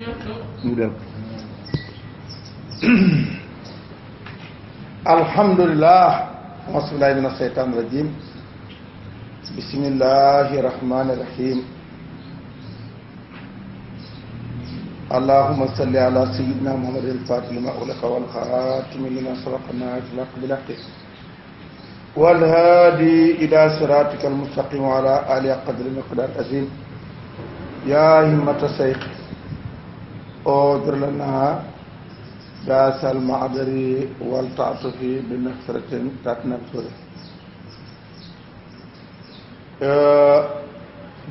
ñu dem alhamdulillah bismillahi min asheytan rajim bismillahi rahmani rahim allahumma salli ala sayyidina muhammad al-fatih lima ughliqa wal khatimi lima sabaqa nasiril haqqi bil haqqi wal hadi ila siratika al-mustaqim wa ala alihi qadri miqdar azim ya himmata shaykh أودر لنا داس المعذري والتعطف بنفسرة تتنفر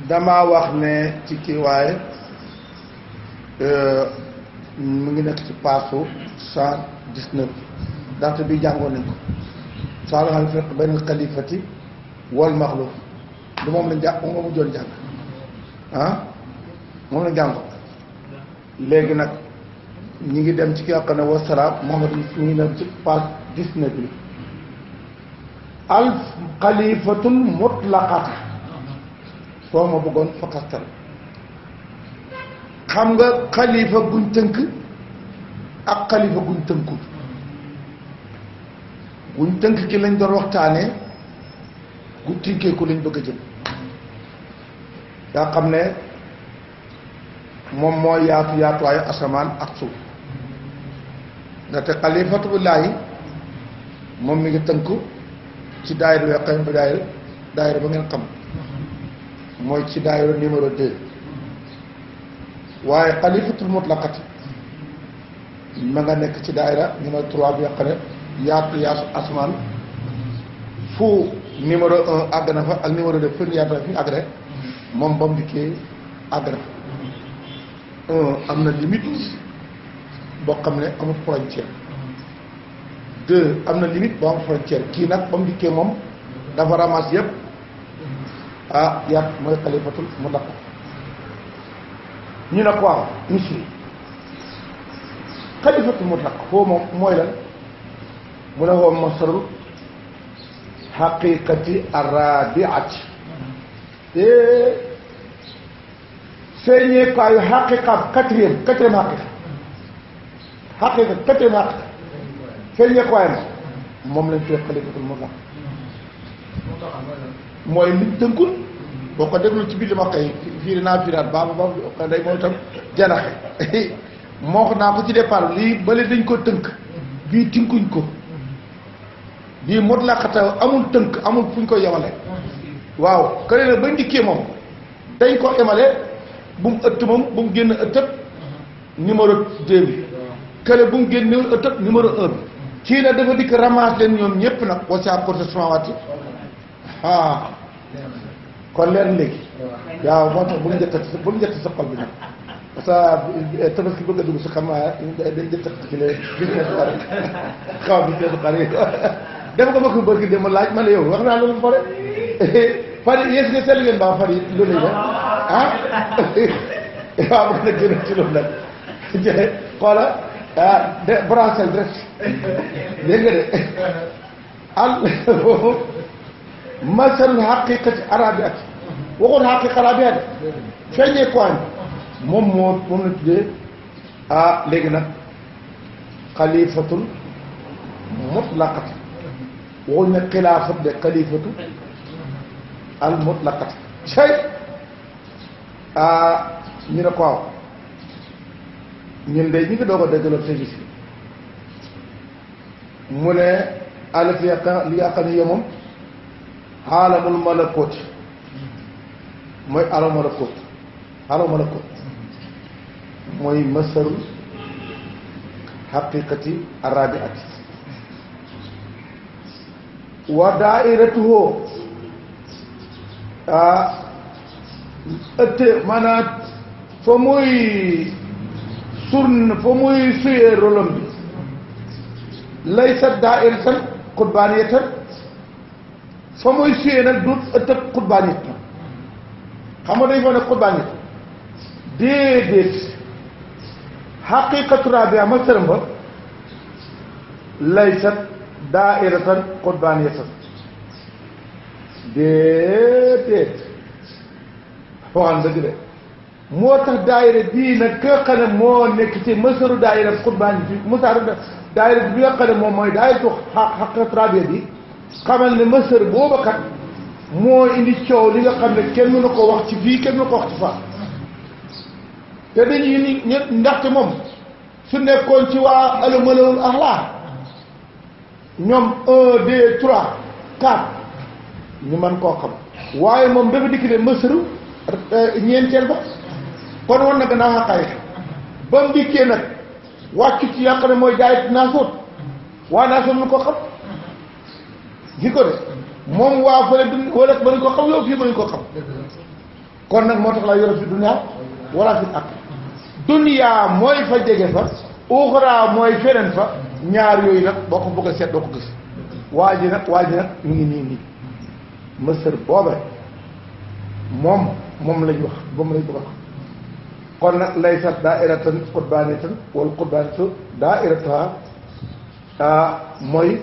dama wax ne ci kii waaye mu ngi nekk ci paasu 119 ndaxte bi jàngoon nañ ko saalaxal fiq benn xalifati wal maxluf du moom lañ jàng moom la mu joon jàng moom lañ jàngoon léegi nag ñi ngi dem ci ki nga xam ne wasalaam Muhammad ñu ngi dem ci page 19 bi al xalifatul mutlaqata soo ma bëggoon fakastal xam nga xalifa guñ tënk ak xalifa guñ tënkul guñ tënk ki lañ doon waxtaanee gu tinkeeku lañ bëgg a jëm yaa xam ne moom mooy yaatuwaayu asamaan ak suuf ndaxte xalifatu billaahi moom mi ngi tënku ci daayira bi xëy ba daayira ba ngeen xam mooy ci daayira numéro 2 waaye xalifatul mutlaqati ma nga nekk ci daayira numéro 3 bi xam ne yaatu asamaan fu numéro 1 àgg na fa ak numéro 2 fu yaatu fi ñu àgg rek moom ba mu dikkee àgg na fa am na limite boo xam ne amul frontière 2 am na limite boo am frontière kii nag ba mu dikkee moom dafa ramasse yëpp yaat mooy xalifatul mutlaq ñu ne ko waaw misri xalifatul mutlaq foo moom mooy lan mu ne woo masarul xaqiqati arabiati feeñee kaayu xaqiqa quatrième xaqiqa feeñee kaayam moom lañ koy xalifatul mutlaq mooy liñ tënkul boo ko déglu ci biir li ma koy fiiri naa fiiraat baaba day mooy itam janaxe moo ko naa ko ci départ lii bale dañ ko tënk bii tinkuñ ko bii mutlaqata amul tënk amul fuñ ko yemale waaw kële na ba ndikkee moom dañ ko emale bu mu ëtt moom bu mu génn ëttëb numéro 2 bi kële bu mu génn ëttëb numéro 1 bi kii nag dafa dikk ramasse leen ñoom ñëpp nag wasa porte samawati kon leer léegi waaw moo tax bu mu njëkk sa xol bi nag parce que tabaski bëgg a dugg si xam dañ jëttat ci le business xari xaw business xari def ko bëgg bërki dem laaj ma ne yow wax naa loolu pare fari yées nga seetlu ngeen baa fari loolu la waaw bëgg na gën ci loolu nag xoola de brancel direct dégg nga de al masalul xaqiqati arabiat waxoon xaqiqa arabiat feeñee quoi moom la tuddee léegi nag xalifatul mutlaqati waxuñ ne xilaafat de xalifatu al mutlaqati sey ñu ne ko waaw ñun de ñu ngi doog a déggaloo te gis mu ne alif yaqa li yaqa ni yemam xaalamul malakut mooy alam malakut mooy masarul xaqiqati arabiati wa daairatuhu ëtte maanaam fa muy suyee rolam bi laysa daairatan qutbaniyatan fa muy suyee nag du ëttëb xutbaanit na xam nga dañ fa ne xutbaanit déedéet xaqiqatu rabia ma sërëm ba laysat daairatan xutbaaniyatan déedéet waxaan dëgg de moo tax daayira bii nag ka nga xam ne moo nekk ci mësaru daayira xutbaan bi mësaru daayira bi nga xam ne moom mooy daayiratu xaq rabia bi xamal ne mësër booba kat moo indi coow li nga xam ne kenn mënu ko wax ci fii kenn mënu ko wax ci faa te dañuy ni ndaxte moom su nekkoon ci waa alumalawul axlaa ñoom 1 2 3 4 ñu mën koo xam waaye moom dafa dikk ne mësëru ñeenteel ba kon war na gannaaw xaqaay ba mu dikkee nag wàccu ci yàq ne mooy daayit naasoot waa naasoot mënu ko xam gi ko de moom waa fële du wala mënuñ ko xam yow fii mënuñ ko xam kon nag moo tax laa yore fi dunya wala fi ak dunya mooy fa jege fa uxra mooy feneen fa ñaar yooyu nag boo ko bëgg a seet doo ko gis waa ji nag mu ngi nii mësër booba moom lañ wax moom lañ bëgg a wax kon nag laysat daairatan qutbaniyatan wal qutbaniyatu daairatuha mooy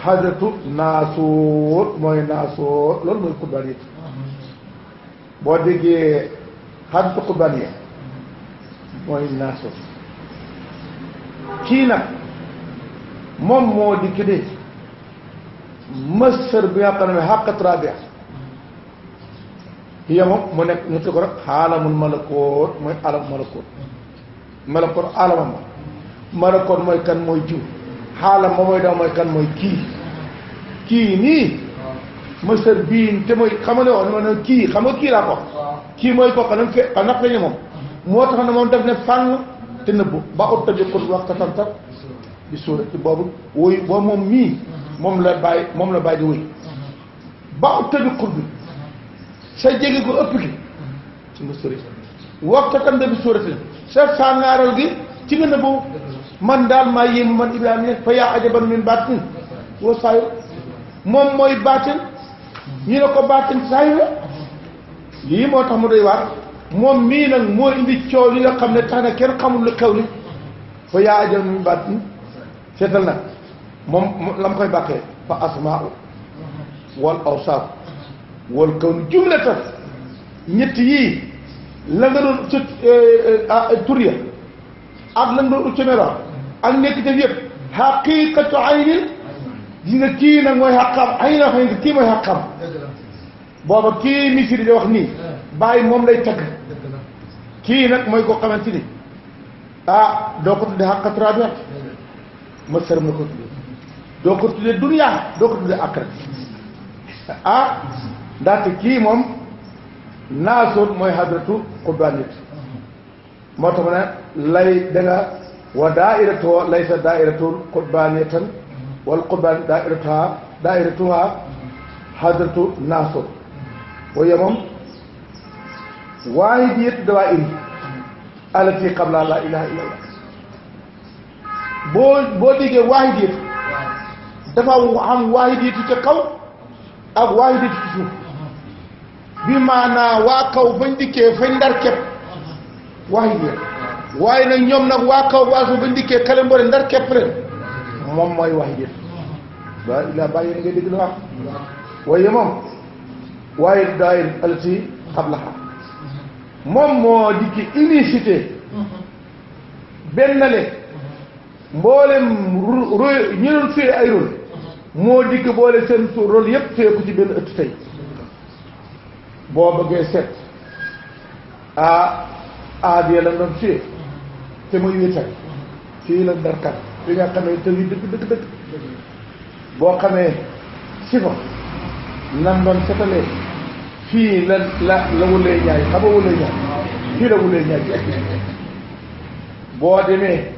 xadratu naasuut mooy naasuut loolu mooy qutbaniyat boo déggee xadratu qutbaniya mooy naasuut kii nag moom moo dikk de mësër bi nga xam ne xàqat rabia hiya moom mu nekk ñu tudd ko rek xaalamul malakoot mooy alam malakoot alamam ba malakoot mooy kan mooy jiw xaalam ba mooy daw mooy kan mooy kii nii mësër bii te mooy xam nga ne wax ne kii xam nga kii laa ko kii mooy ko xam nag feeñe moom moo tax ne moom def ne fàng te nëbbu ba ut tajëkkut wax tatantar bi suurati boobu woy boo moom mii moom la bàyyi di woy ba ut tajëkkut bi sa jege ko ëpp gi ci mësër yi waxta tam bi suurati sa sàngaaral gi ci nga nëbbu man daal maa yéemu man Ibrahima ne fa yaa ajaban min baatin wa saayir moom mooy baatin ñu ne ko baatin saayir la lii moo tax mu doy waar moom mii nag moo indi coow li nga xam ne tax na kenn xamul lu xew li fa yaa ajaban min baatin seetal nag moom la mu koy bàkkee fa asmaa'u wal awsaaf wal kawn jumlatan ñett yii la nga doon tur ya ak la nga doon uccaméra ak nekk def yëpp xaqiqatu aynin gis nga kii nag mooy xaqam ay na xam kii mooy xaqam booba kii misiri di wax nii bàyyi moom lay tagg kii nag mooy koo xamante ni doo ko tudde xaqat rabia ma sërëm la ko tudde doo ko tudde dunya doo ko tudde akrat ndaxte kii moom naasoot mooy hadratu qutbaniyat moo tax ma ne lay da nga wa daa'iratoo laysa daa'iratul qutbaniyatan wal qutban daa'iratuha hadratu naasoot waaye moom waahidiyatu dawaa'ir allati qabla laa ilaha illa allah boo déggee waahidiyatu dafa am waahidiyatu ca kaw ak waahidiyatu ci suuf bi maanaa waa kaw fañ dikkee fañ ndar képp waahidiyatu waaye nag ñoom nag waa kaw waa suuf fañ dikkee kale mboole ndar képp leen moom mooy waahidiyatu waa ilaa bàyyi nga dégg la wax waaye moom waaye daayir alati qablaha moom moo dikki unicité bennale mboolem ñi doon fee ay rôle moo dikk boole seen rôle yépp fee ko ci benn ëtt tey boo bëggee seet aadiya la doon fee te muy wéetal fii la darkat fi nga xamee te yi dëgg boo xamee sifa nam doon setalee fii la wulee ñaay xam nga wulee ñaay fii la wulee ñaay boo demee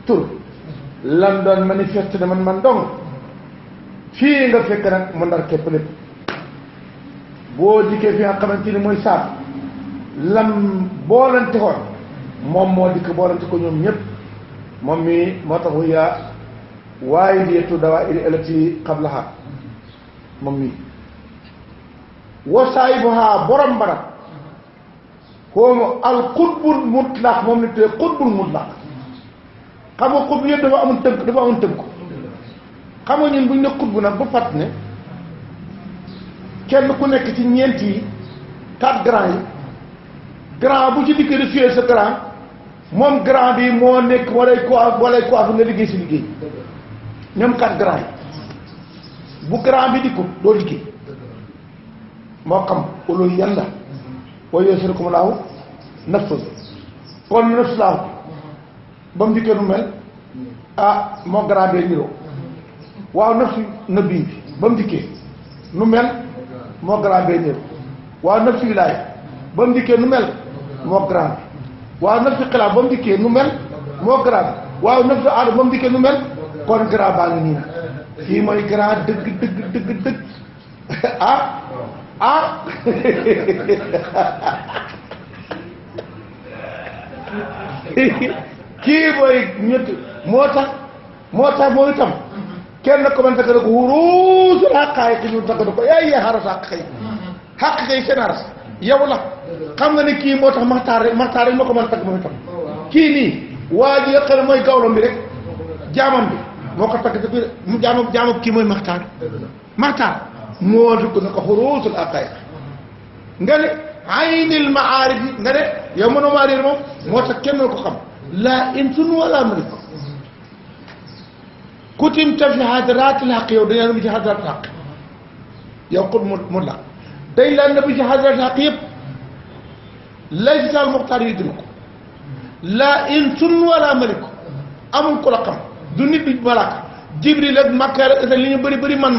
tur lam doon manifeste ne man dong fii nga fekk nag mu ndar képp lépp boo dikkee fi nga xamante ni mooy saat lam boolante woon moom moo dikk boolante ko ñoom ñëpp moom mi moo tax wuyaa waaye dietu dawaa iri elati qablaha moom mi wasaayibuha borom barab xoomu al xutbul mutlaq moom la tuddee xutbul mutlaq xam nga xutbu yëpp dafa amoon tënk xam nga ñun bu ñu ne xutbu nag ba fàtt ne kenn ku nekk ci ñeent yi 4 grands yi grand bu ci dikkee di fiyee sa grand moom grand bi moo nekk walay ko af nga liggéey si liggéey ñoom 4 grand yi bu grand bi dikkut doo liggéey moo xam ulu yàlla wa yusrikum laahu nafsu kon nafsu laahu ba mu dikkee nu mel moo grand bee niroo waaw nafsu nabi bi ba mu dikkee nu mel moo grand bee niroo waaw nafsu wilaaya ba mu dikkee nu mel moo grand bi waaw nafsu xilaaf ba mu dikkee nu mel moo grand bi waaw nafsu aadama ba mu dikkee nu mel kon grand baa ngi nii nag kii mooy grand dëgg kii mooy ñett moo tax moo itam kenn ko man takk da ko wuruusul xaqaay ki ñu takk da ko yaay xaras xaq kay seen aras yow la xam nga ne kii moo tax maxtaar rek moo ko mën a takk moom itam kii nii waa ji nga xam ne mooy gawlam bi rek jaamam bi moo ko takk dëgg mu jaamam kii mooy maxtaar moo dugg na ko xuruusul aqaay nga ne aynil maarif yi nga ne yow mënoo maa réer moom moo tax kenn ko xam laa insun wala malik kutimta fi hadratil haq yow dañaa nabi ci hadratil haq yow xut mu la dañ laa nabi ci hadratil haq yëpp lay si taal muxtaar yi dina ko laa insun wala malik amul ko la xam du nit du malaaka jibril ak makka ak li ñu bëri man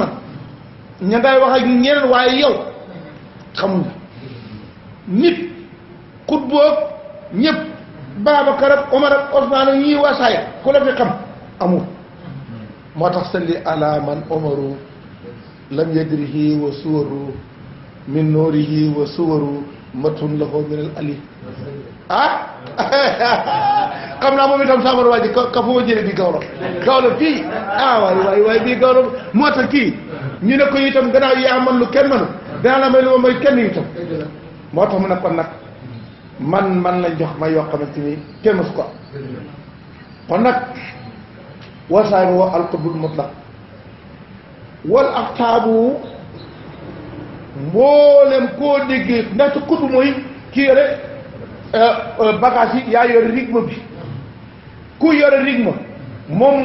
ña ngay wax ak ñeneen waaye yow xamuñ nit xut boog ñëpp Babacar ak Omar ak Osmaan ak ñii waasaaya ku la fi xam amul moo tax salli ala man omaru lam yadrihi wa suwaru min noorihi wa suwaru matun lahu min al ali xam naa moom itam samar waa ji ka foo jële bi gawlo fii waay bii gawlo moo tax kii ñu ne ko itam gannaaw yaa man lu kenn manu danaa la may lu ma may kenn itam moo tax mu ne kon nag man lañ jox may yoo xamante ni kenn mësu ko kon nag wasaay ba wax alqutbul mutlaq wal aqtaabu mboolem koo déggee ndaxte kutbu mooy kii yore bagage yi yaa yore rythme bi ku yore rythme moom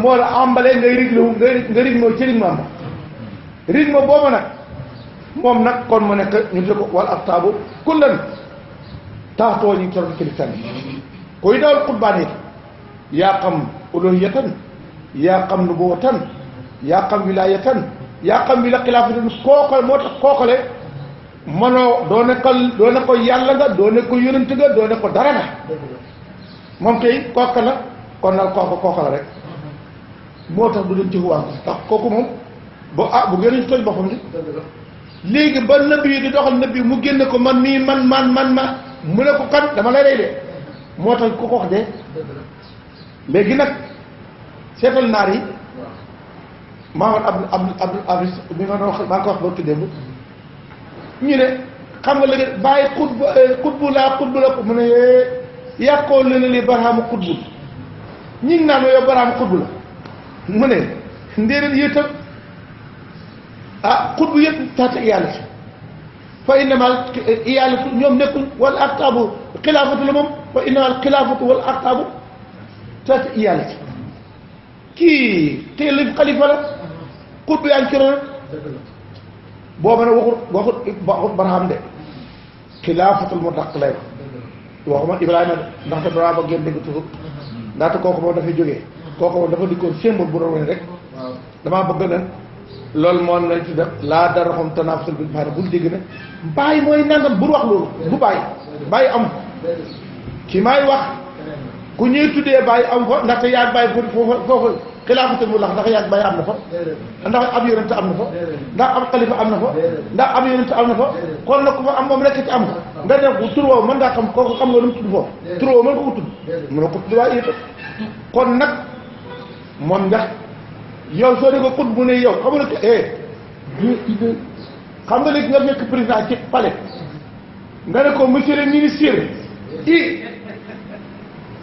moo la ambalee ngay rythme ci rythme am rythme boobu nag moom nag kon mu nekk ñu tuddee ko wal aqtaabu kullan taxtoo ñu toll ci lisaan kuy dawal xutbaan yi yaa xam uluhiyatan yaa xam nubuwatan yaa xam wilaayatan yaa xam wi la xilaafatan kookale moo tax kookale mënoo doo ne ko yàlla nga doo ne ko yonent nga doo ne ko dara nga moom kay kooka la kon nag kooka la rek moo tax du dem ci xuwaan tax kooku moom bu gën a toj boppam di léegi ba nëbbi yi di doxal nëbbi mu génne ko man mii man mu ne ko kan dama lay rey de moo tax ku ko wax de léegi nag seetal naar yi maa woon abdul bi nga doon wax maa ngi ko wax ba démb ñu ne xam nga léegi bàyyi xutbu la mu ne yàqoo leen li barhaamu xutbu ñi ngi naan yow barhaamu xutbu la mu ne ndéedéet yi itam xutbu yëpp taata iyàlla si fa innamal iyaalatu ñoom nekkuñ wala aqtaabu xilaafatu la moom fa innamal xilaafatu wala aqtaabu taata iyàlla si kii tey la xalifa la xutbu yaa ngi ci roon booba nag waxut barham de xilaafatul mutlaq lay waxuma Ibrahima ndaxte dara ba ngeen dégg toujours ndaxte kooku moom dafay jógee kooku moom dafa dikkoon symbole bu doon wane rek damaa bëgg nag loolu moom lañ ci def laa dara xam tanaafusul bil baari bul dégg ne bàyyi mooy nangam bul wax loolu bu bàyyi am ki may wax ku ñuy tuddee bàyyi am fa ndaxte yaag bàyyi foofu xilaafatul mutlaq ndax yaag bàyyi am na fa ndax ab yonent am na fa ndax ab xalifa am na fa ndax ab yonent am na fa kon nag ku fa am moom rekk ci am nga def tur woowu mën ngaa xam kooku xam nga lu mu tudd foofu tur woowu mën nga ko tudd mën nga ko tudd waaye it kon nag moom ndax yow soo dee ko xut bu ne yow xam nga xam nga léegi nga fekk président ci palais nga ne ko monsieur le ministre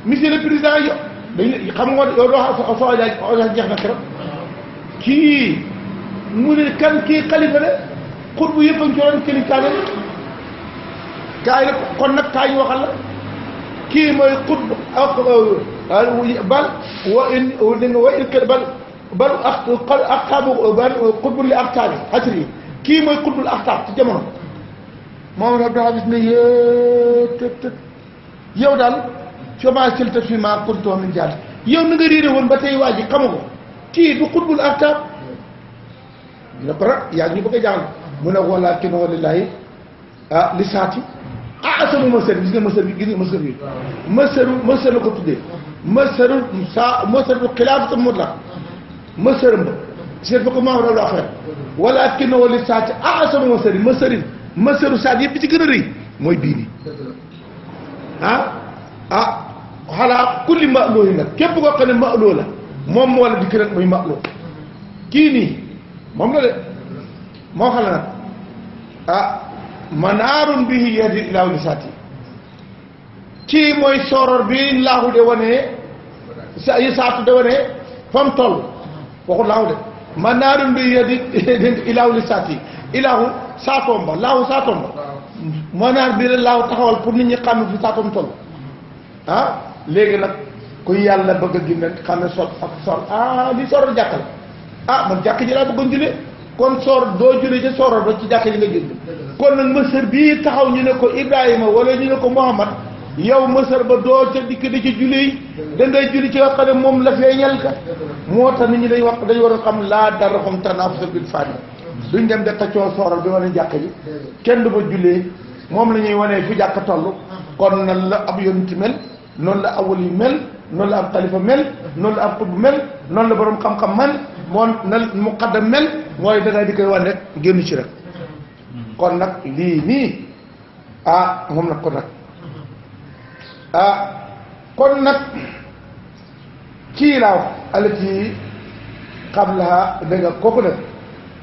monsieur le président yow dañ xam nga yow doo soo jeex na keroog kii mu ne kan kii xalifa de xut bu yëpp a ngi ci doon këli kaane gaa yi nag kon nag kaay ñu waxal la kii mooy xut bal wa in bal axtaabu xutbul li axtaabi xasri kii mooy xutbul axtaab ci jamono moom Abdou Aziz ne yee yow daal chômage silta fi ma kuntu min jaal yow na nga réere woon ba tey waa ji xamu ko kii du xutbul axtaab dina ko rek yaa ngi ñu bëgg a jàng mu ne walakin walillahi li saati sama mësër gis nga mësër bi gis nga mësër bi mësër la ko tuddee mësëru xilaafatu mutlaq mësëram ba seet fa ko maam la affaire walakin li saati sama mësëru saat yëpp bi ci gën a rëy mooy bii nii xalaa kulli ma'loo yi nag képp koo xam ne ma'loo la moom moo la dikk nag muy ma'loo kii nii moom la de moo xam ne nag manaarun bihi yahdi ilaa lisaati kii mooy soror bi laahu de wane yi saatu de wane fam toll waxul laahu de manaarun bihi yahdi ilaa lisaati ilaahu saatoom ba laahu saatoom ba manaar bi la laahu taxawal pour nit ñi xam fi saatoom toll léegi nag ku yàlla bëgg a gis xam ne sol ak sol li soror jàkk la man jàkk ji laa bëggoon julee kon soor doo julee ca soror ba ci jàkk ji nga jënd kon nag mësër bii taxaw ñu ne ko Ibrahima wala ñu ne ko Muhammad yow mësër ba doo ca dikk di ci julli yi da ngay julli ci wax ne moom la feeñal ka moo tax nit ñi dañ war a xam laa dara xam tanaafusa bil faani duñ dem de taccoo sooral bi wane jàkk ji kenn du ba jullee moom la ñuy wanee fi jàkk toll kon nan la ab yonent mel noonu la awal yi mel noonu la ab xalifa mel noonu la ab xutb mel noonu la borom xam-xam man moo na muqaddam mel mooy da ngay di koy wane rek génn ci rek kon nag lii nii moom nag kon nag kon nag kii laa wax alati qablaha da nga kooku nag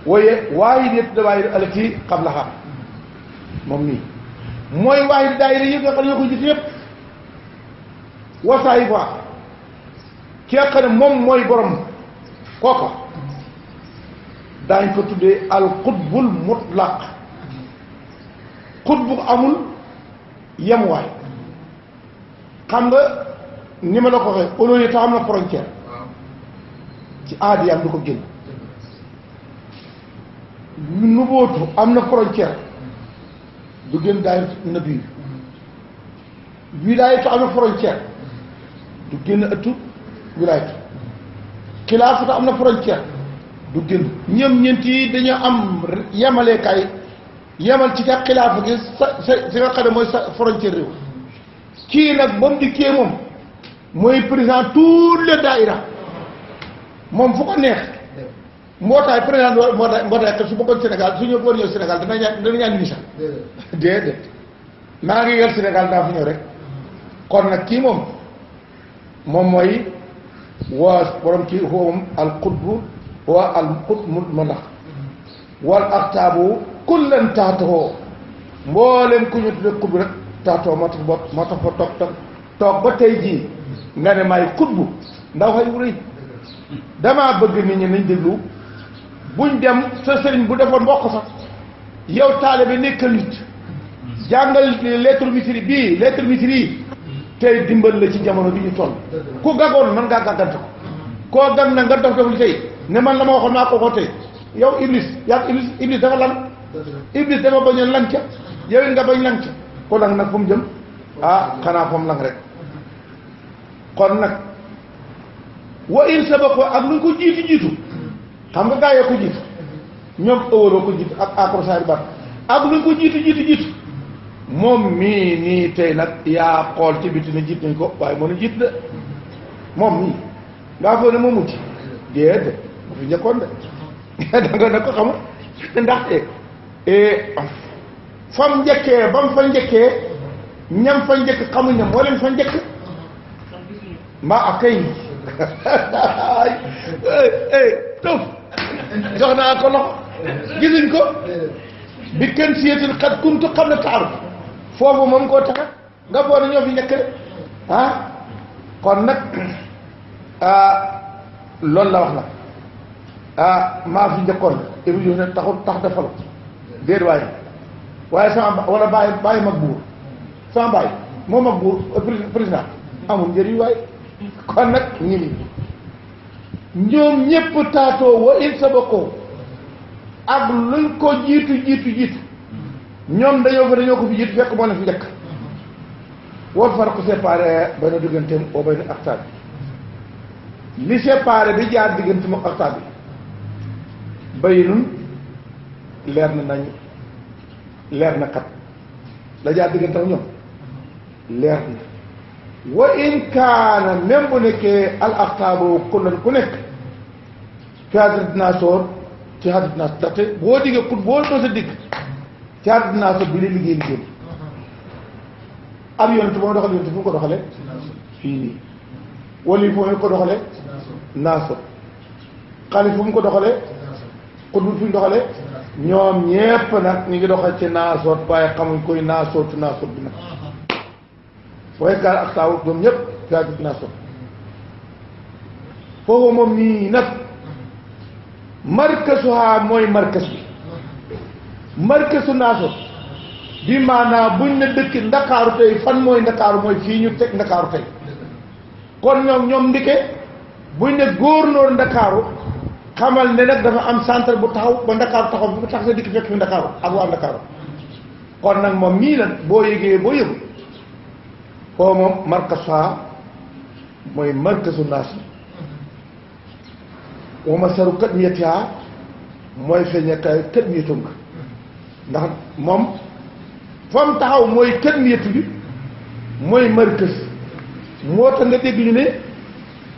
waaye yëpp da waaye alati qablaha moom nii mooy waaye daayira yëpp nga xam ne ñoo ko jiitu yëpp wasaay ba ki nga xam ne moom mooy borom kooka daañ ko tuddee al qutbul mutlaq xutbu amul yemuwaay xam nga ni ma la ko waxee oloyu tax am na frontière ci aadi am du ko génn nu bootu am na frontière du génn daay nabi wilaayatu am na frontière du génn ëttu wilaayatu xilaafatu am na frontière du génn ñoom ñeent yi dañoo am yemaleekaay yemal ci ka xilaafa gi si nga xam ne mooy sa frontière réew kii nag ba mu dikkee moom mooy président tout le daïra moom fu ko neex mbootaay président mbootaay te su bëggoon Sénégal su ñëw war ñëw Sénégal dana ñaan visa déedéet maa ngi yor Sénégal daa fu ñëw rek kon nag kii moom mooy waa borom kii moom al qutbu waa al qutbu ma ndax wal aktaabu kullan taatoo mboolem ku ñu tudde qutbu rek taatoo moo tax fa toog ba tey jii nga ne maay qutbu ndaw xay rëy damaa bëgg nit ñi nañ déglu buñ dem sa sëriñ bu defoon mbokk sax yow taalibe nekkal nit jàngal lettre misri bii lettre misri yi tey dimbal la ci jamono bi ñu toll ku gagoon man ngaa gàggante ko koo gag na nga dof li tey ne man la ma waxoon maa ko waxoon tey yow iblis yaa iblis dafa lan iblis dafa bañoon lang ca yow it nga bañ lang ca ko lang nag fu mu jëm xanaa fa mu lang rek kon nag wa in sabaqo ak lu ko jiitu xam nga gaa yoo ko jiitu ñoom ëwaloo ko jiitu ak acrosaari bat ak lu ko jiitu moom mii nii tey nag yaa xool ci biti ne jiit nañ ko waaye mënu jiit de moom mii ngaa foo ne moo mucc déedéet mu fi njëkkoon de da nga nag ko xamul ndaxte fam njëkkee ba mu fa njëkkee ñam fa njëkk xamuñ ne moo leen fa njëkk maa ak kay tëf jox naa ko loxo gisuñ ko bi kenn siyetul xat kuntu xam ne taaru foofu moom koo taxa nga boone ñoo fi njëkk de kon nag loolu la wax nag maa fi njëkkoon Iblis ne taxul tax defal déet waaye sama wala bàyyi mag buur sama baay moom ak buur président amul njëriñ waaye kon nag ñi ni ñoom ñépp taatoo wa il sabako ak luñ ko jiitu ñoom dañoo ko fi jiitu fekk moo ne fi njëkk wal farqu séparé bay na digganteem oo bay na aktaab bi li séparé bi jaar diggante moom aktaab bi bayinun leer na nañ leer na kat la jaar diggante ak ñoom leer na wa in kaana même bu nekkee al aktaabu kullan ku nekk fi hadrat naasoor ci hadrat naas ndaxte boo diggee kut boo doo sa digg ci hadrat naasoor bi lay liggéey ab yonent boo doxal yonent fu mu ko doxale fii nii wala yi fu mu ko doxale naasoor xaalis fu mu ko doxale xut bu fu ñu doxale ñoom ñépp nag ñu ngi doxal ci naasoor waaye xamuñ koy naasoor tu naasoor bi nag waaye gaal ak taawu ñoom ñëpp gaa gis naa so foofu moom nii nag markasuha mooy markas bi markasu naaso bi maanaam buñ ne dëkk ndakaaru tey fan mooy ndakaaru mooy fii ñu teg ndakaaru tey kon ñoom ndike buñ ne góornóor ndakaaru xamal ne nag dafa am centre bu taxaw ba ndakaaru taxaw bu tax sa dikk fekk fi ndakaaru ak waa ndakaaru kon nag moom mii nag boo yëgee boo yëgu foo moom markasuha mooy markasu naas wa masaru kat miyatiha mooy feeñekaay kat miyatum nga ndax moom fa mu taxaw mooy kat miyatu bi mooy markas moo tax nga dégg ñu ne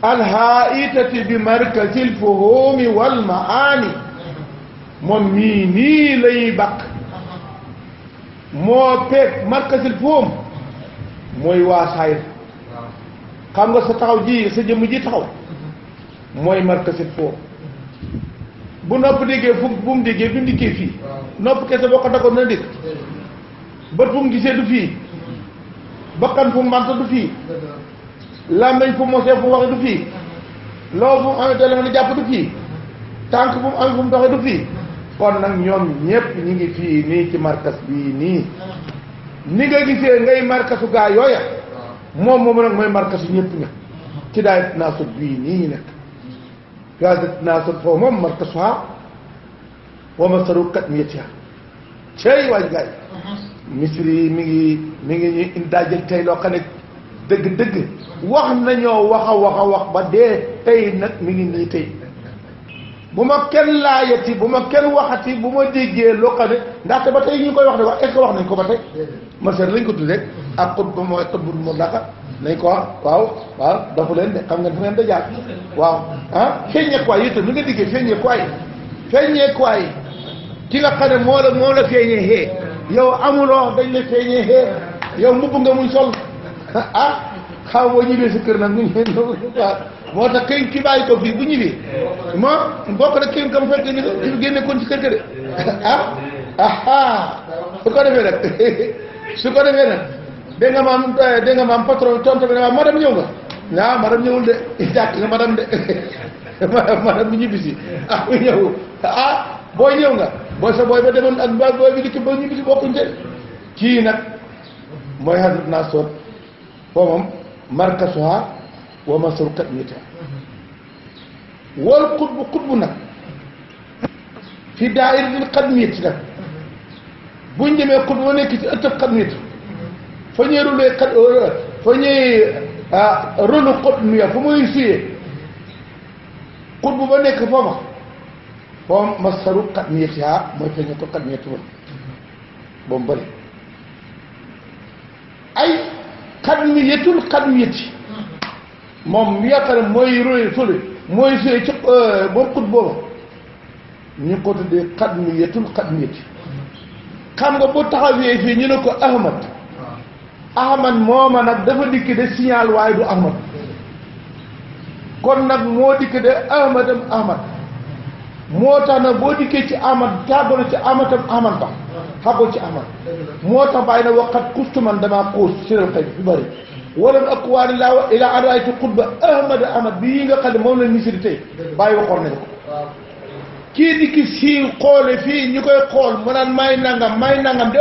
alhaitati bi markasil fuhumi wal maani moom mii nii lay bàq moo peeg markasil fuhum mooy waa saayir xam nga sa taxaw ji sa jëmm ji taxaw mooy markasit foofu bu nopp déggee fu bu mu déggee du ndikkee fii nopp kese boo ko dagoon na dégg bët fu mu gisee du fii bakkan fu mu manta du fii làmmeñ fu mu mosee fu mu waxee du fii loo fu mu amee téléphone jàpp du fii tànk fu mu amee fu mu doxee du fii kon nag ñoom ñépp ñi ngi fii nii ci markas bii nii ni nga gisee ngay markasu gaa yooya moom nag mooy markasu ñëpp ña ci daay naasut bii nii ñu nekk gaada naasut foofu moom markasuha wa masaru kat miyatiha cey waaj gaay misri yi mi ngi ñu indaajal tey loo xam ne dëgg wax nañoo wax ba dee tey nag mi ngi nii tey bu ma kenn laajati bu ma kenn waxati bu ma déggee loo xam ne ndaxte ba tey ñu koy wax de wax est-ce que wax nañ ko ba tey marseer lañ ko tuddee ak xut ba mooy xut bu mu daka nañ ko wax waaw dafa leen de xam ngeen fu ngeen da jaar waaw feeñeekuwaay itam ni nga diggee feeñeekuwaay ki nga xam ne moo la feeñee xee yow amuloo dañ la feeñee xee yow mbubb nga muñ sol xaw boo ñibbee sa kër nag mu waaw moo tax kay ki bàyyi ko fii bu ñibbee bokk nag kii kam fekk ni ki génne kon ci kër ga de su ko defee nag dégg nga maam patron tontu bi ne waaw madame ñëw nga madame ñëwul de jàkk nga madame de madame bi ñibbisi bu ñëw booy ñëw nga booy sa booy ba demoon ak ba booy bi dikk ba ñibbisi bokkuñ te kii nag mooy hadrat naa soot foo moom markasuha wa masaru kat miyatiha wal xutbu nag fi daa'iratil xadmiyati nag buñ demee xutbu ba nekk ci ëttëb xadmiyati fa ñuy rulee fa ñuy rôlu xutmiya fa muy suyee xutbu ba nekk foofa foo masaru kat miyatiha mooy feeñe ko xadmiyati woon ba mu bëri ay xadmiyati moom mi yaakaar ne mooy roy fële mooy suyee ci moom xut booba ñu ko tuddee xadmiyati xam nga bu taxawee fii ñu ne ko Ahmad mooma nag dafa dikk de signal waaye du Ahmad kon nag moo dikk de Ahmad moo tax nag boo dikkee ci Ahmad tàggoo na ci Ahmad ba xàggoo ci Ahmad moo tax bàyyi na waxat kustu man damaa xuus siral xëy fi bëri wala ak waani laa ilaa araay ci xutba Ahmad bii nga xam ne moom la misiri tey bàyyi waxoon nañ ko kii dikki siiw xoole fii ñu koy xool mu naan may nangam di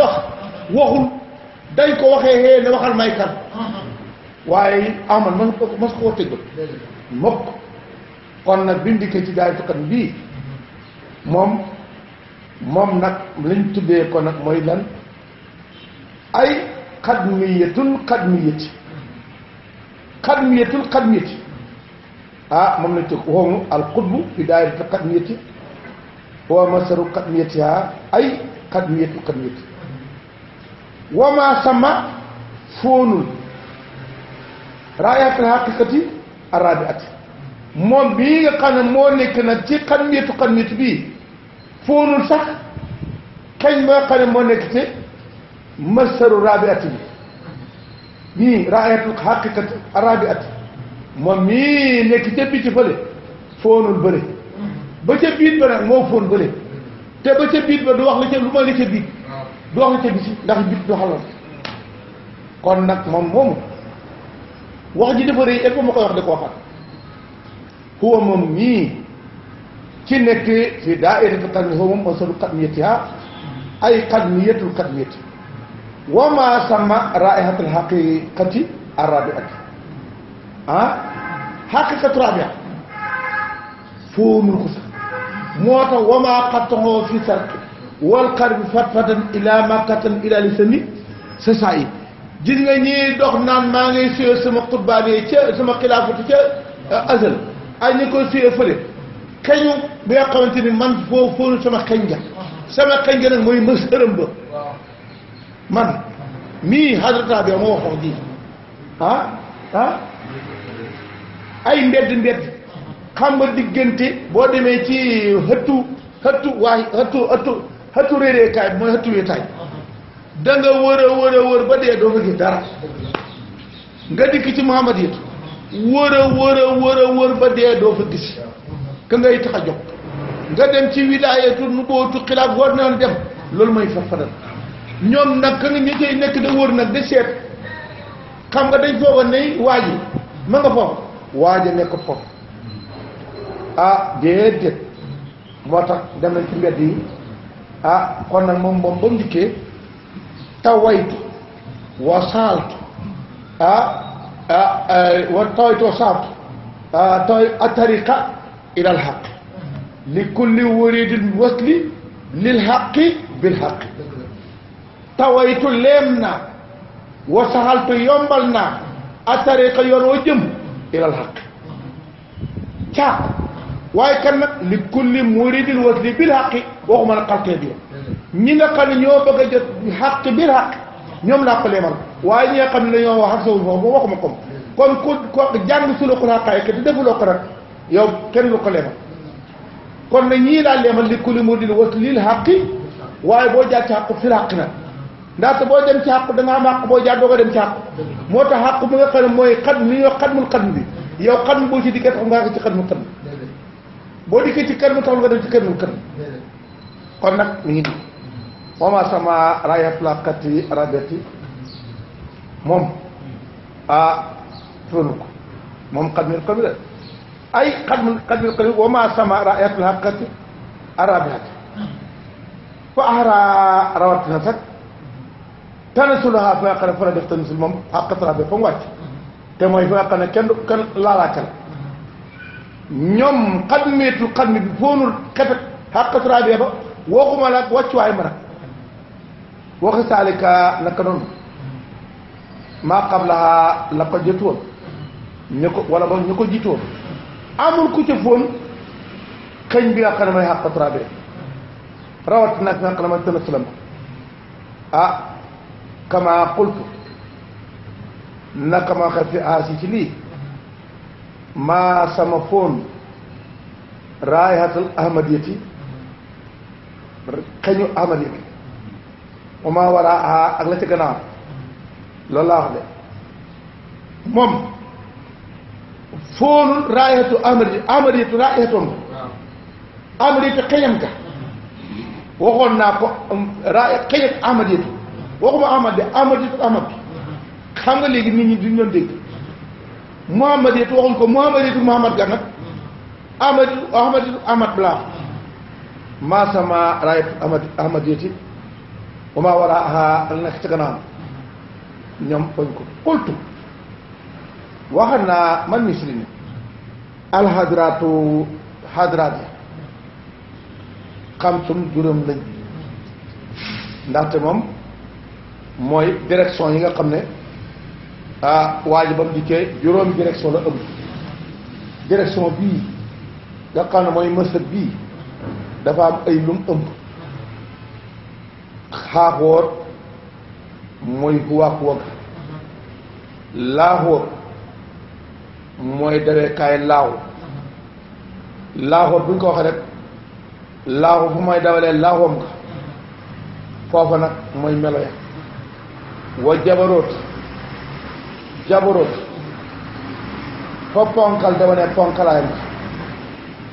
waxul dañ ko waxee xëy na waxal may kan waaye aman mas koo tëggal mokk kon nag bindike ci daay tukat bii moom nag liñ tuddee ko nag mooy lan ay xadmiyatul xadmiyati moom lañ tëgg woomu al xutbu fi daayiratul xadmiyati wa masaru xadmiyatiha ay xadmiyatul xadmiyati wama sama foonul raayatul haqiqati arabiati moom bii nga xam ne moo nekk nag ci xadmiyatu bii foonul sax kañ ba nga xam ne moo nekk ci masaru rabiati bi nii raayatul haqiqati arabiati moom mii nekk ca biti fële foonul bële ba ca biit ba nag moo foon bële te ba ca biit ba du wax la ca lu ma la ca biit du wax la ca bisi ndax biit du xaloon kon nag moom moomu wax ji dafa rëy el ba ma koy wax da ko waxat huwa moom mii ci nekk fi daa'iratul xadmi huwa moom masalu xadmiyatiha ay xadmiyatul xadmiyati wa ma sama raihatul haqiqati arabiati haqiqatu rabia foonul ko sax moo tax wa ma qattahu fi sarki wal qarbi fatfatan ila makkatan ila lisani sa saa yi gis nga ñii dox naan maa ngay suyee sama xutbaane ca sama xilaafatu ca azal ay ñi koy suyee fële xeñu bi nga xamante ni man foonu sama xeñ ga nag mooy mësërëm ba man mii hadrata bi moo wax ji ay mbedd xam nga diggante boo demee ci xëttu réeréekaay bi mooy xëttu wéetaay da nga wër ba dee doo fa gis dara nga dikk ci Muhammad yi wër ba dee doo fa gis ka ngay tax a jóg nga dem ci wilaayatu nu bootu xilaaf war naan dem loolu mooy farfadal ñoom nag ka nga ñu koy nekk da wër nag da seet xam nga dañ fooga ne waa ji ma nga foofu waaja nekk foofu déedéet moo tax dem nañ ci mbedd yi kon nag moom ba mu dikkee tawaytu wa saaltu wa tawaytu wa saaltu atariqa ila alxaq li kulli wuridin wasli lil xaqi bil xaqi tawaytu leem naa wa saaltu yombal naa atariqa yoon wa jëm ila alxaq caaq waaye kan nag li kulli muridin wasli bil xaqi waxuma nag xalqee bi ñi nga xam ne ñoo bëgg a jot xaq bil xaq ñoom laa ko leemal waaye ñi nga xam ne dañoo wax ak sawul foofu moom waxuma kon ko jàng sulukul xaqaay te defuloo ko nag yow kenn lu ko leemal kon nag ñii laa leemal li kulli muridin wasli lil xaqi waaye boo jaar ci xaq fil xaq nag ndaxte boo dem ci xaq da nga am xaq boo jaar doo ko dem ci xaq moo tax xaq bi nga xam ne mooy xad li ñuy wax xadmul xadm bi yow xadm boo ci dikkee tax nga ci xadmul xadm boo dikkee ci xadmul tax nga dem ci xadmul xadm kon nag mi ngi nii wama sama rayatlaqati arabati moom tonu ko moom xadmil xadmi la ay xadmil xadmi wama sama rayatlaqati arabati fa ahra rawatina sax tanasulaha fa nga xam ne fa la def tanasul moom xaqatrabe fa mu wàcc te mooy fa nga xam ne kenn laalaaka la ñoom xadmeetul xadmi bi foonul xefet xaqatrabe ba waxuma la wàccuwaay ma nag waxi saalika naka noonu maa qablaha la ko jëtu woon ñu ko wala ba ñu ko jiitu woon amul ku ca foon xëñ bi nga xam ne mooy xaqatrabe rawat nag nga xam ne mooy tanasulam kama qultu naka ma xel fi aasi ci lii maa sama foon raayatul ahmadiyati xeñu ahmadiyati wa maa waraa ak la ca gannaaw loolu laa wax de moom foonul raayatu ahmadiyatu raayatoon ahmadiyatu xeñam ka waxoon naa ko raaya xeñam ahmadiyatu waxuma ahmad de ahmad xam nga léegi nit ñi duñ doon dégg muhammad yetu waxuñ ko muhammad yetu muhammad ga nag ahmad bla maa sama raayat ahmad yeti wa maa waraaha ak nekk ca gannaaw ñoom bañ ko qultu waxal naa man misri ni alhadratu hadraat yi xamsun juróom lañ ndaxte moom mooy direction yi nga xam ne waa ji ba mu dikkee juróomi direction la ëmb direction bii nga xam ne mooy mësëb bii dafa am ay lum ëmb xaaxoor mooy xuwaaxuwa ga laaxoor mooy daweekaay laaxoor bu ñu ko waxee rek laaxu fu may dawalee laaxoom nga foofa nag mooy melo ya wa jabaroot fa ponkal dama ne ponkalaayam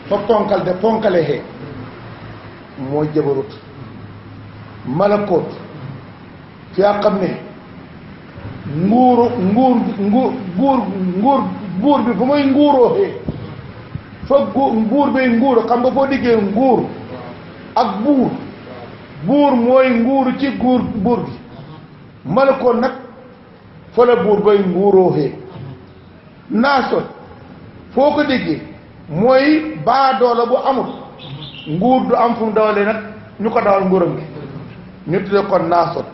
fa ponkal de ponkale xee mooy jabaroot malakoot fi nga xam ne nguur bi fu muy nguuroo xee fa nguur bay nguur xam nga foo diggee nguur ak buur mooy nguuru ci buur gi malakoot nag fa la buur bay nguuroo xee naasoot foo ko déggee mooy baadoola bu amul nguur du am fu mu dawalee nag ñu ko dawal nguuram gi ñu tudde kon naasoot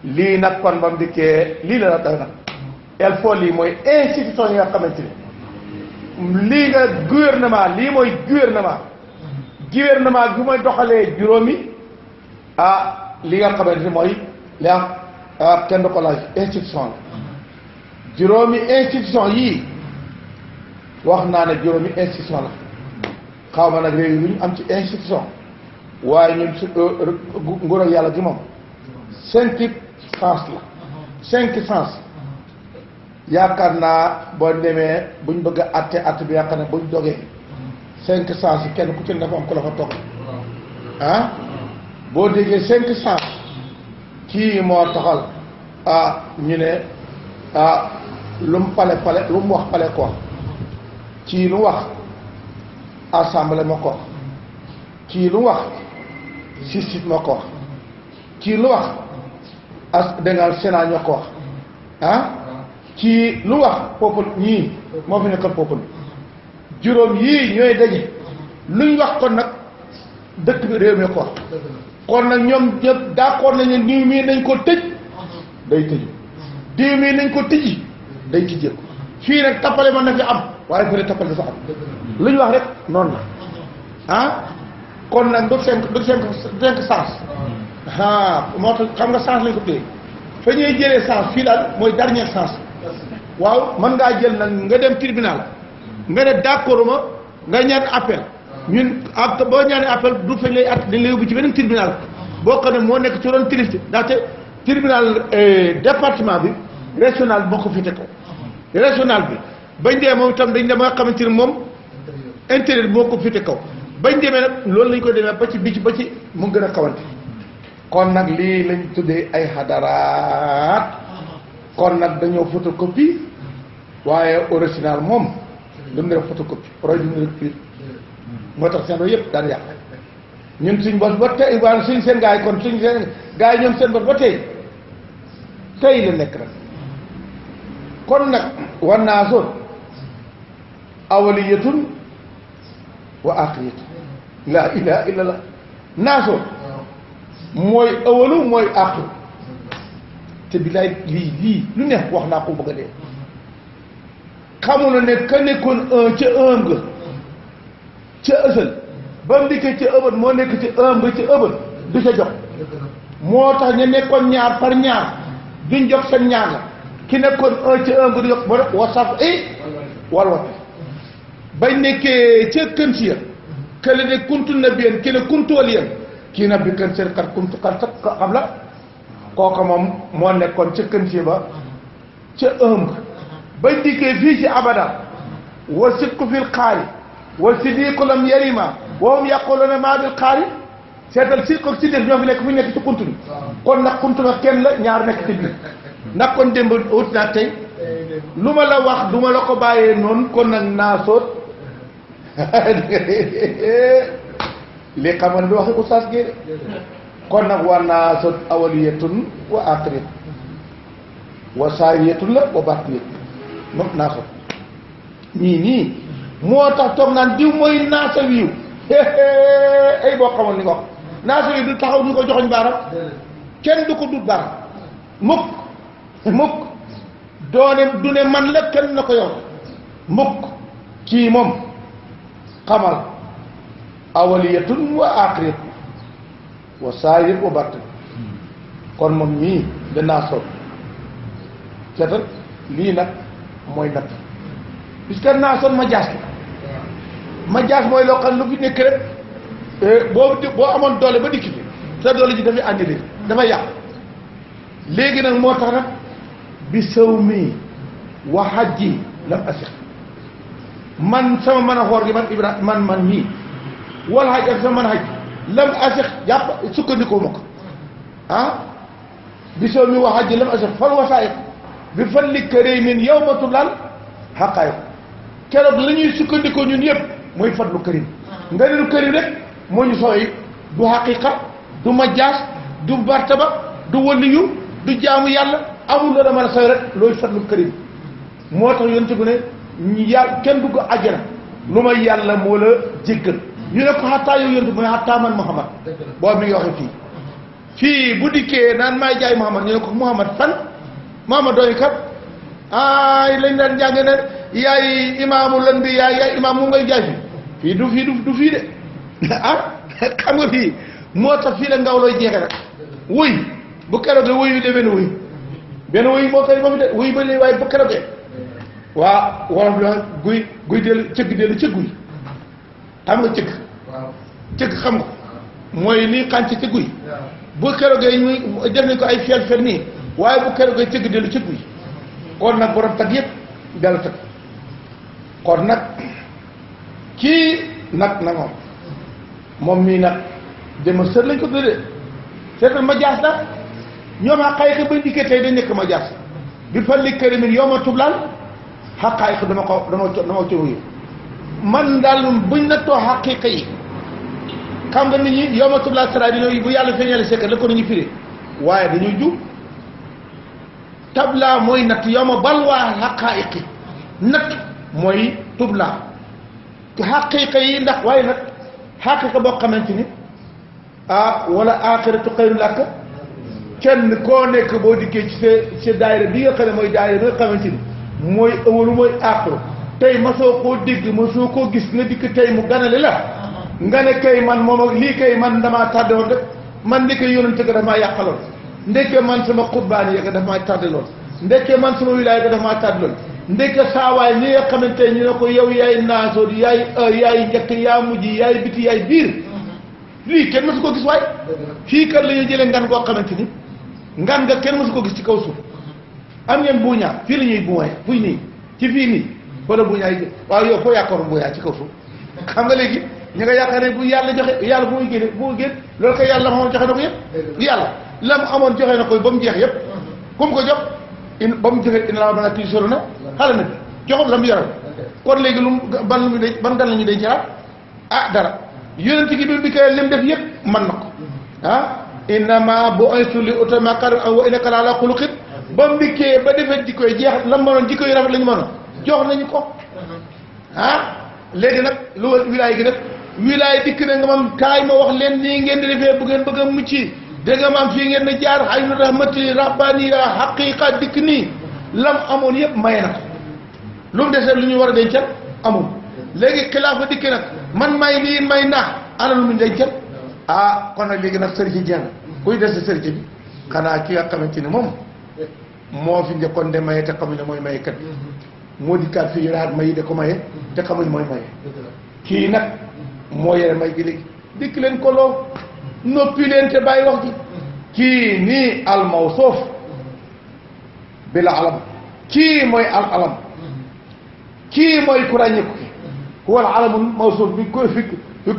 lii nag kon ba mu dikkee lii la doy nag il faut lii mooy institution yi nga xamante ni lii nga lii mooy gouvernement bi mooy doxalee juróomi li nga xamante ni mooy li kenn du ko laaj institution la juróomi institution yii wax naa ne juróomi institution la xaw ma nag réew yi lu ñu am ci institution waaye ñun su nguur ak yàlla gi moom 5 sens la 5 sens yaakaar naa boo demee buñ bëgg a atte bi yaakaar ne buñ dogee 5 sens yi kenn ku ci dafa am ko la fa toog boo déggee 5 sens kii moo taxal ñu ne lu mu pale lu mu wax pale ko wax kii lu wax assemblée ma ko wax kii lu wax justice ma ko wax kii lu wax dangal sénat ñoo ko wax kii lu wax peuple ñii moo fi nekkal peuple juróom yii ñooy daje luñ wax kon nag dëkk bi réew mi ko wax kon nag ñoom ñëpp d'accord nañ ne diw mii nañ ko tëj day tëju diw mii nañ ko tijji day tijjeeku fii nag tappale mën na fi am waaye fële tappale dafa am lu ñu wax rek noonu la kon nag du cinq sens moo tax xam nga sens lañ ko téye fa ñuy jëlee sens fii daal mooy dernier sens waaw mën ngaa jël nag nga dem tribunal nga ne d'accord ma nga ñaan appel ñun ak boo ñaanee appel du fañ lay at dañ lay yóbbu ci beneen tribunal boo xam ne moo nekk ci ron triste ndaxte tribunal département bi régional bi moo ko féete kaw régional bi bañ dee moom itam dañ dem nga xamante ni moom intérieur bi moo ko féete kaw bañ demee nag loolu lañ ko demee ba ci bi ba ci mu gën a kawante kon nag lii lañ tuddee ay xadaraat kon nag dañoo photocopie waaye original moom du mu def photocopie roy du mu def pire moo tax seen yëpp daan yàq ñun suñ bos ba tey waaye suñ seen gars yi kon suñ seen gars yi ñoom seen bos ba tey la nekk rek kon nag war naa soon awaliyatun wa aqiyatun laa ilaha illa allah naasoon mooy awalu mooy àqu te bilaay lii lu neex wax naa ko bëgg a dee xamul ne ka nekkoon ca nga ca ësal ba mu dikkee ca ëbët moo nekk ca nga ca ëbët du ca jox moo tax ñu nekkoon ñaar par ñaar duñ jox seen ñaar la ki nekkoon ca nga du jox ba wasaf wala bañ nekkee ca kën si ya kële ne kuntu na biyen ki ne kuntu waliyan kii na bi kën seen kat kuntu kat sax xam la kooka moom moo nekkoon ca kën si ba ca ëmb bañ dikkee fii ci abada wa sidqu fil xaali wa sidiqu lam yarima wa hum yaquluna maa bil xaali seetal sidqu ak sidiq ñoo fi nekk fu ñu nekk ci kuntu bi kon nag kuntu nga kenn la ñaar nekk ci biir nag kon démb wut naa tey lu ma la wax du ma la ko bàyyee noonu kon nag naa soot li xamal du waxi oustaz Guèye kon nag wa naasat awaliyatun wa aaxiriyatun wa saariyatun la wa baatiniyatun moom naasat ñii nii moo tax toog naan diw mooy naasa wiiw ay boo xamoon li nga wax naasa wiiw du taxaw ñu ko joxoñ baaram kenn du ko dut baaram mukk mukk doone du ne man la kenn na ko yow mukk kii moom xamal awaliyatun wa aaxiriyatun wa saariyatun wa baatiniyatun kon moom mii danaa sol seetal lii nag mooy natt puisque naa son ma jaas mooy loo xam lu fi nekk rek boo amoon doole ba dikki fi sa doole ji dafay àndi léegi dafay yàq léegi nag moo tax nag bi saw mii wa hajji lam asix man sama mën a xoor gi man Ibrahima man mii wal hajj ak sama mën a hajj lam asix jàpp sukkandikoo ma ko bi saw mii wa hajji lam asix fal wasaayit bi fan li këree min yow ma tuddal xaqaay keroog la ñuy sukkandikoo ñun yëpp mooy fadlu karim nga ne lu karim rek moo ñu sooy du xaqiqa du majaas du bartaba du waliyu du jaamu yàlla amul la mën a sooy rek looy fadlu karim moo tax yonte bu ne yàlla kenn dugg àjjana lu may yàlla moo la jéggal ñu ne ko xattaa yow yonte mooy xattaa man Muhammad boobu mi ngi waxee fii bu dikkee naan maay jaay Muhammad ñu ne ko Muhammad fan Muhammad dooyu kat lañ daan jànge ne yaay imaamu lan bi yaay imaam mu ngay jaay fii du fii de xam nga fii moo tax fii la ngaw looy jeexe rek wuy bu keroogee wuy yu de benn wuy moo koy moom de wuy ba léegi waaye bu keroogee waa wolof la guy dellu cëgg cëgguy xam nga cëgg xam nga mooy lii xànc ci guy bu keroogee ñu def nañ ko ay fel nii waaye bu keroogee cëgg dellu cëgguy kon nag borom tag yëpp dellu tag kon nag kii nag na moom mii nag dema sër lañ ko tuddee seetal ma jaas nag ñoom xaqaayiq bañ dikkee tey dañ nekk ma jaas bi fan li kërimin yow ma tublaan xaqaayiq dama coow man daal buñ na too xaqiiqa yi xam nga nit ñi yow ma tublaan sara dina bu yàlla feeñale sekkat la ko nañu firi waaye dañuy jub tabla mooy natt yow ma balwaa xaqaayiqi natt mooy tubla xaqiiqa yi ndax waaye nag xaqiiqa boo xamante ni wala aaxiratu xayru lak kenn koo nekk boo dikkee ci sa daayira bi nga xam ne mooy daayira bi nga xamante ni mooy ëwalu mooy aaxiru tey masoo koo dégg masoo koo gis nga dikk tey mu ganale la nga ne kay man moom ak lii kay man damaa tardé woon rek man ndeke yónante ga dafa maa yàqaloon ndeke man sama xutbaani ya ga dafa maa tardé loon ndeke man sama wilaaya ga dafa maa tardé loon ndeke saawaay ñi nga xamante ñu ne ko yow yaay naasoor yaay njëkk yaa mujj yaay biti yaay biir lii kenn mësu ko gis waay fii kat la ñuy jëlee ngan koo xamante ni ngan nga kenn mësu ko gis ci kaw suuf am ngeen buuñaa fii la ñuy buuwaay fuy nii ci fii nii wala buuñaa yi waaw yow foo yaakaaroon buuñaa ci kaw suuf xam nga léegi ñu nga yaakaar ne bu yàlla joxe yàlla bu muy génne bu muy génn loolu kay yàlla la ma amoon joxe na ko yëpp yàlla la mu amoon joxe na ko ba mu jeex yëpp ku mu ko jox ba mu joxe ina laa danga tii solo na xale na joxul la mu yoral kon léegi lu ban lu mu de ban gan la ñu denc dara yonent gi bi kay lim def yëpp man na ko innama bu'ithtu li utammima makaarimal wa innaka la ala xuluqin ba mu dikkee ba defee jikko yi jeex la mu mënoon jikko yi rafet la ñu mënoon jox nañu ko léegi nag lu wilaay gi nag wilaay dikk na nga mam kaay ma wax leen nii ngeen di defee bu ngeen bëgg a mucc dégg nga maam fii ngeen di jaar aynu rahmati rabbani haqiqa dikk nii lam amoon yëpp maye na ko lu mu desee lu ñu war a dencal amul léegi xilaafa dikk nag man may lii may naax ana lu mu dencal kon nag léegi nag sëriñ jeex na kuy des sëriñ bi xanaa ki nga xamante ni moom moo fi njëkkoon de maye te xamuñ ne mooy maye kat moo dikkaat fii raat mayi de ko maye te xamuñ mooy maye kii nag moo yore may gi léegi dikk leen ko loo noppi leen te bàyyi wax ji kii nii al mawsuuf bil alam kii mooy al alam kii mooy ku ràññeeku ki huwa al alamul mawsuuf bi ko fi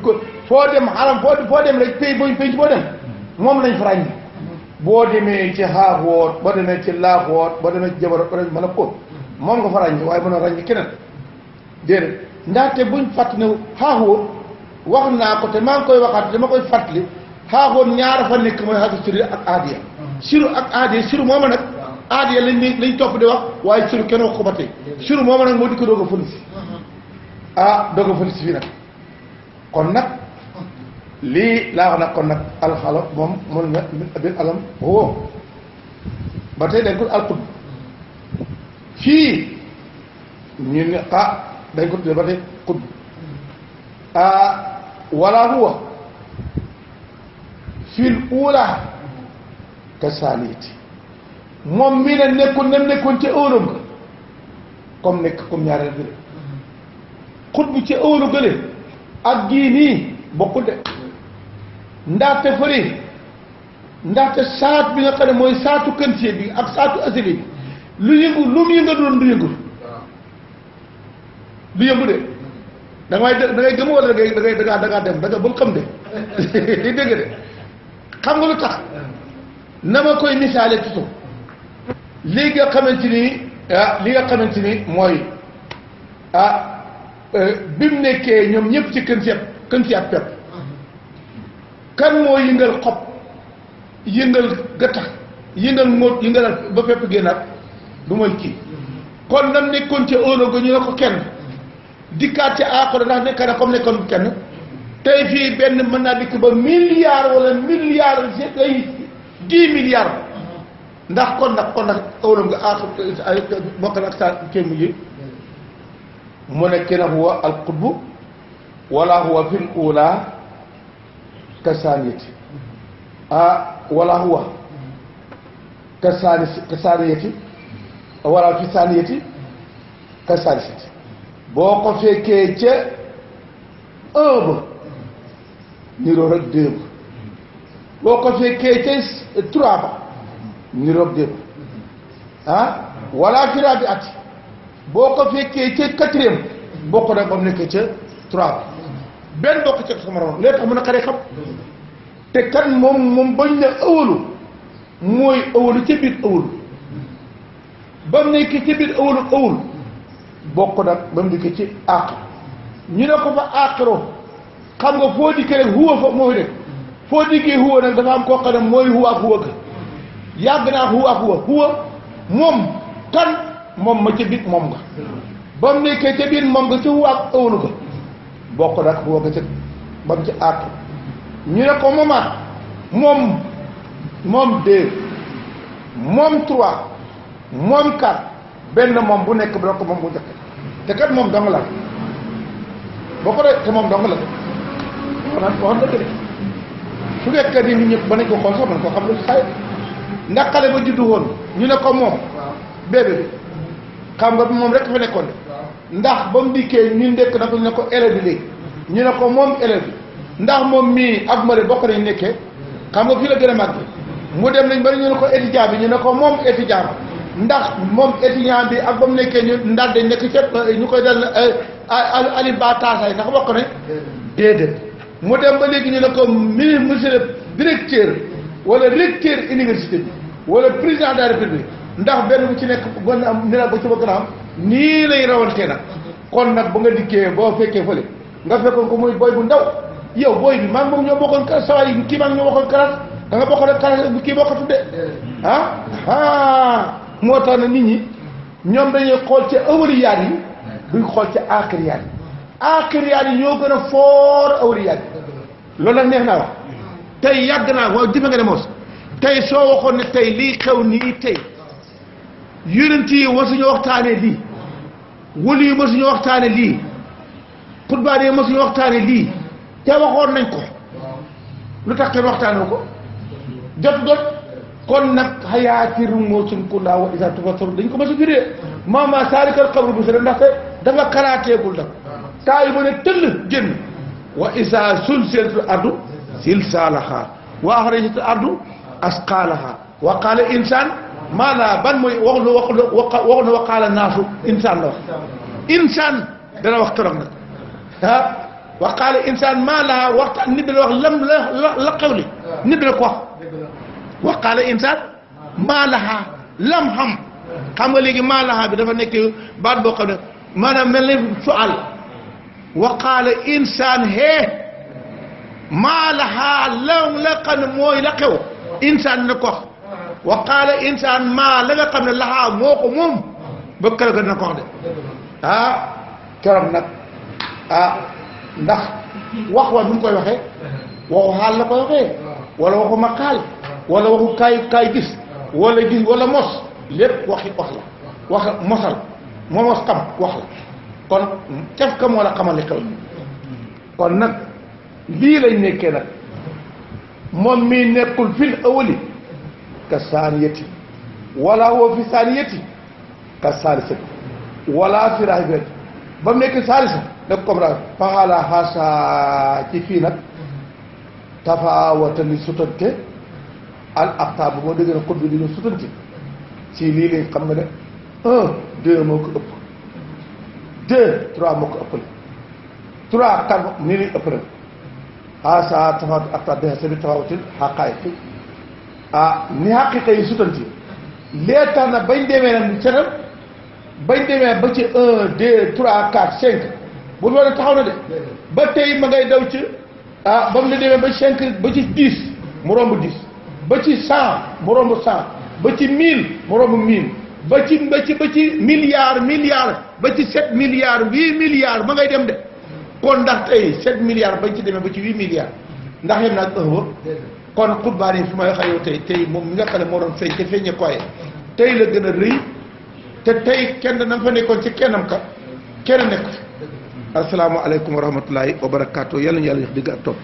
ko foo dem alam foo dem rek tey boo dem moom lañ fa ràññee boo demee ci xaaxoot boo demee ci laaxoot boo demee ci jabar boo demee mën a ko moom nga fa ràññee waaye mën a ràññee keneen déedéet ndaxte buñ fàtt ne xaaxoot wax naa ko te maa ngi koy waxaat dama koy fàttali xaaxoon ñaara fa nekk mooy xaatu siru ak aadiya siru ak aadiya siru mooma nag aadiya lañ topp di wax waaye siru kenn wax ko ba tey siru mooma nag moo di ko doog a fël si doog a fël si fii nag kon nag lii laa wax nag kon nag alxalam moom mun na bil alam woo ba tey dañ ko alxut fii ñu ne dañ ko tuddee ba tey xut wala huwa fil ula ka saaniyati moom mii ne nekkoon ca ëwlam ga comme nekk comme ñaareel bi de xut bu ca ëwlu gële ak gii nii bokkul de ndaxte fëri ndaxte saat bi nga xam ne mooy saatu kënsie bi ak saatu asili bi lu yëngu lu mu yënga doon du yëngu du yëngu de da ngay gëm wala da ngaa dem da nga ba xam de di dégg de xam nga lu tax na ma koy misaale tutu li nga xamante ni mooy bi mu nekkee ñoom ñëpp ci kën si ak pepp kan moo yëngal xob yëngal gattax yëngal ngóot yëngal ba pepp génnaat du mooy kii kon nam nekkoon ca óolo ga ñu ne ko kenn dikkaat ca aaxira ndax nekk na comme nekkoon kenn tey fii benn mën naa dikk ba milliard wala milliard ay 10 milliards ndax kon nag óolo nga aaxir bokk na ak sa kéem yi mu ne kenn huwa alqutbu wala huwa fil ula ka saaniyati wala huwa ka saaniyati wala fi saaniyati ka saalisati boo ko fekkee ca 1 ba niroo rek 2 ba boo ko fekkee ca 3 ba niroo rek 2 ba wala fi rabiati boo ko fekkee ca 4e bokk nag ba mu nekkee ca 3 ba benn bokk ca sama morom léegi tax mën a xaree xam te kan moom bañ na ëwalu mooy ëwalu ca biir ëwalu ba mu nekk ca biir ëwalu bokk nag ba mu dikkee ci àq ñu ne ko fa àqiroo xam nga foo dikkee rek huwa fa mooy rek foo dikkee huwa nag dafa am koo xam ne mooy huwa ak huwa ga yàgg naa huwa ak huwa moom kan moom ma ca biir moom nga ba mu nekkee ca biir moom nga ca huwa ak ëwalu ga bokk nag huwa ga ca ba mu ci àq ñu ne ko moomaat moom 2 moom 3 moom 4 benn moom bu nekk bu ko moom bu njëkk te kat moom dong la boo ko dee te moom dong la wax dëgg de su fekkee ni nit ñëpp ba nañ ko xool sax man koo xam lu xay ndax xale ba juddu woon ñu ne ko moom bébé bi xam nga moom rek fa nekkoon de ndax ba mu dikkee ñu ndekk na ko ñu ne ko élève bi léegi ñu ne ko moom élève bi ndax moom mii ak mari bokk nañ nekkee xam nga fii la gën a màgg mu dem nañ bari ñu ne ko étudiant bi ñu ne ko moom étudiant ndax moom étudiant bi ak ba mu nekkee ñu ndax dañ nekk ca ñu koy dal alif ba taasaay ndax bokk ne déedéet mu dem ba léegi ñu ne ko monsieur le directeur wala recteur université bi wala président de la république ndax benn bu ci nekk gën am ni la ba ci bëgg na am nii lay rawantee nag kon nag ba nga dikkee boo fekkee fële nga fekkoon ko muy boy bu ndaw yow booy bi maa ngi moom ñoo bokkoon kar sawaay kii maa ngi ñoo bokkoon karat da nga bokkoon ak karat kii bokkatu de moo tax na nit ñi ñoom dañuy xool ca awliyaat yi duñ xool ca aaxiriyaat yi ñoo gën a foor awliyaat yi loolu nag neex naa wax tey yàgg naa waaw jëfe nga ne moos tey soo waxoon ne tey lii xew nii tey yonent yi masuñu waxtaane lii wali yi masuñu waxtaane lii xutbaan yi masuñu waxtaane lii te waxoon nañ ko lu tax kenn waxtaanoo ko jot kon nag xayaati rumoosun kundaa wa isa tufasaru dañ ko mos a firee maama saalikal xabru bu sere ndaxte dafa karaateegul nag taa yu ma ne tëll génn wa isa sulsilatul ardu silsaalaha wa axrajatil ardu asqaalaha wa qaala insaan maanaam ban mooy wax na wa qaala naasu insaan la wax insaan dana wax torop nag wa qaala insaan maa laha waxtaan nit dana wax lam la xew li nit dana ko wax wa qaala insaan maa laha lam xam nga léegi maa laha bi dafa nekk baat boo xam ne maanaam mel ni sual wa qaala insaan maa lahaa la xam ne mooy la xew insaan na ko wax wa qaala insaan maa la nga xam ne lahaa moo ko moom ba keroog dina ko wax de keroog nag ndax wax wa nu mu koy waxee waxu xaal la koy waxee wala waxu maqaal wala waxu kaay gis wala gis wala mos lépp wax la wax mosal moo mos xam wax la kon caf ka moo la xamal li xew kon nag lii lañ nekkee nag moom mii nekkul fil awali ka saaniyati wala huwa fi saaniyati ka saalisati wala fi raabiyati ba mu nekk saalisa nag comme daal faxaala xaasa ci fii nag tafaawatali sutante al aqtaab moo dëgg na xut bi dina sutante si lii lañ xam nga ne 1 2 moo ko ëpp 2 3 moo ko ëppale 3 4 nii lañ ëppale xaasa tafaawat aqtaab bi sabi tafaawatil xaqaayiq ni xaqiqa yi sutante lee tax na bañ demee nag setal bañ demee ba ci 1 2 3 4 5 bu loolu taxaw na de ba tey ma ngay daw ci ba mu la demee ba 5 ba ci 10 mu romb 10 ba ci 100 mu romb 100 ba ci 1000 mu romb 1000 ba ci milliard ba ci 7 milliards 8 milliards ma ngay dem de kon ndax tey 7 milliards bañ ci demee ba ci 8 milliards ndax yem naag kon xutbaan yi fi may wax yow tey moom mi nga xam ne moo doon feeñ te feeñe koye tey la gën a rëy te tey kenn na fa nekkoon ci kennam ka kenn nekk fi asalaamaaleykum wa rahmatulahi wa barakaatu yàlla ñu yàlla jox digg ak topp